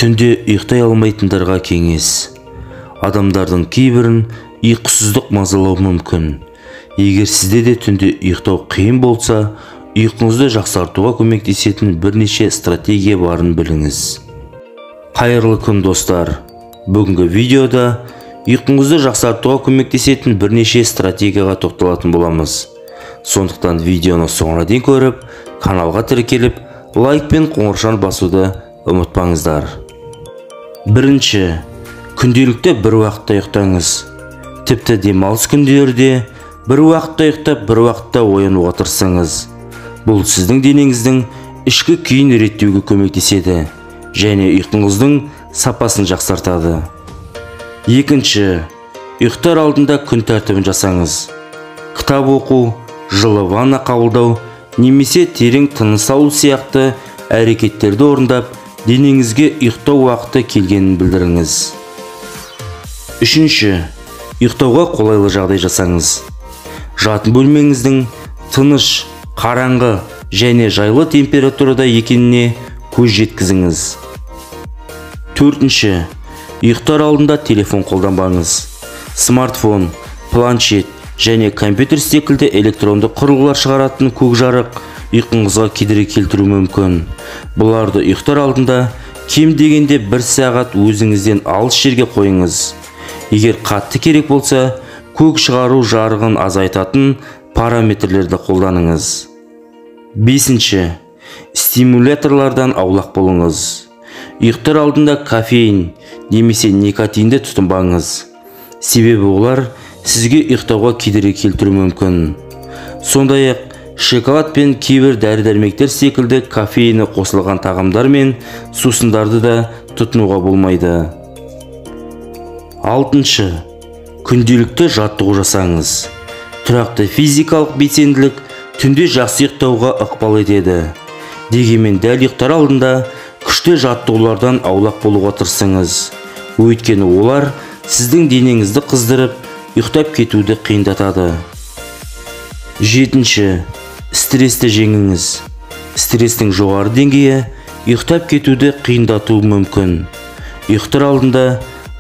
Түнде ұйықтай алмайтындарға кеңес. Адамдардың кейбірін ұйқысыздық мазалауы мүмкін. Егер сізде де түнде ұйықтау қиын болса, ұйқыңызды жақсартуға көмектесетін бірнеше стратегия барын біліңіз. Қайырлы күн, достар! Бүгінгі видеода ұйқыңызды жақсартуға көмектесетін бірнеше стратегияға тоқталатын боламыз. Сондықтан видеоны соңына дейін көріп, каналға тіркеліп, лайк пен қоңыршаны басуды ұмытпаңыздар. Бірінші, күнделікті бір уақытта ұйықтаңыз. Тіпті демалыс күндері де бір уақытта ұйықтап, бір уақытта оянуға тырысыңыз. Бұл сіздің денеңіздің ішкі күйін реттеуге көмектеседі және ұйқыңыздың сапасын жақсартады. Екінші, ұйықтар алдында күн тәртібін жасаңыз. Кітап оқу, жылы ванна қабылдау немесе терең тыныс алу сияқты әрекеттерді орындап, денеңізге ұйықтау уақыты келгенін білдіріңіз. Үшінші, ұйықтауға қолайлы жағдай жасаңыз. Жатын бөлмеңіздің тыныш, қараңғы және жайлы температурада екеніне көз жеткізіңіз. Төртінші, ұйықтар алдында телефон қолданбаңыз. Смартфон, планшет және компьютер секілді электронды құрылғылар шығаратын көк жарық ұйқыңызға кедергі келтіруі мүмкін. Бұларды ұйықтар алдында кем дегенде бір сағат өзіңізден алыс жерге қойыңыз. Егер қатты керек болса, көк шығару жарығын азайтатын параметрлерді қолданыңыз. Бесінші, стимуляторлардан аулақ болыңыз. Ұйықтар алдында кофеин немесе никотинді тұтынбаңыз. Себебі олар сізге ұйықтауға кедергі келтіруі мүмкін. Сондай-ақ, шоколад пен кейбір дәрі-дәрмектер секілді кофеині қосылған тағамдар мен сусындарды да тұтынуға болмайды. Алтыншы, күнделікті жаттығу жасаңыз. Тұрақты физикалық белсенділік түнде жақсы ұйықтауға ықпал етеді. Дегенмен дәл ұйықтар алдында күшті жаттығулардан аулақ болуға тырысыңыз. Өйткені олар сіздің денеңізді қыздырып, ұйықтап кетуді қиындатады. Жетінші, стрессті жеңіңіз. Стресстің жоғары деңгейі ұйықтап кетуді қиындатуы мүмкін. Ұйықтар алдында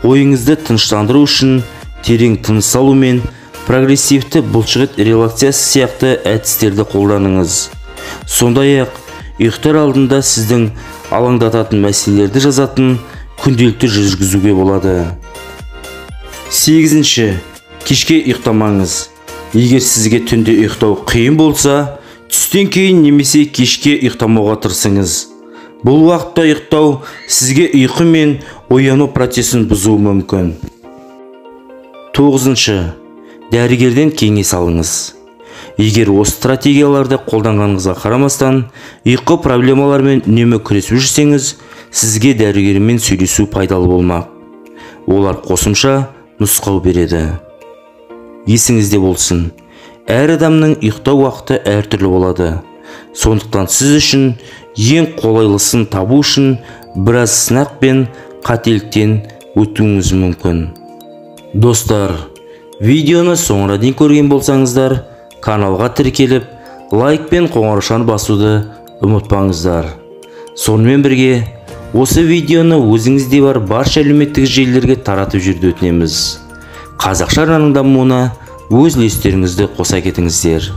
ойыңызды тыныштандыру үшін терең тыныс алу мен прогрессивті бұлшықет релаксациясы сияқты әдістерді қолданыңыз. Сондай-ақ, ұйықтар алдында сіздің алаңдататын мәселелерді жазатын күнделікті жүргізуге болады. Сегізінші, кешке ұйықтамаңыз. Егер сізге түнде ұйықтау қиын болса, түстен кейін немесе кешке ұйықтамауға тырысыңыз. Бұл уақытта ұйықтау сізге ұйқы мен ояну процесін бұзуы мүмкін. Тоғызыншы, дәрігерден кеңес алыңыз. Егер осы стратегияларды қолданғаныңызға қарамастан, ұйқы проблемаларымен үнемі күресіп жүрсеңіз, сізге дәрігермен сөйлесу пайдалы болмақ. Олар қосымша нұсқау береді. Есіңізде болсын, әр адамның ұйықтау уақыты әртүрлі болады. Сондықтан сіз үшін ең қолайлысын табу үшін біраз сынақ пен қателіктен өтуіңіз мүмкін. Достар, видеоны соңына дейін көрген болсаңыздар, каналға тіркеліп, лайк пен қоңыраушаны басуды ұмытпаңыздар. Сонымен бірге, осы видеоны өзіңізде бар барша әлеуметтік желілерге таратып жүруді өтінеміз. Қазақша арнаның дамуына өз үлестеріңізді қоса кетіңіздер.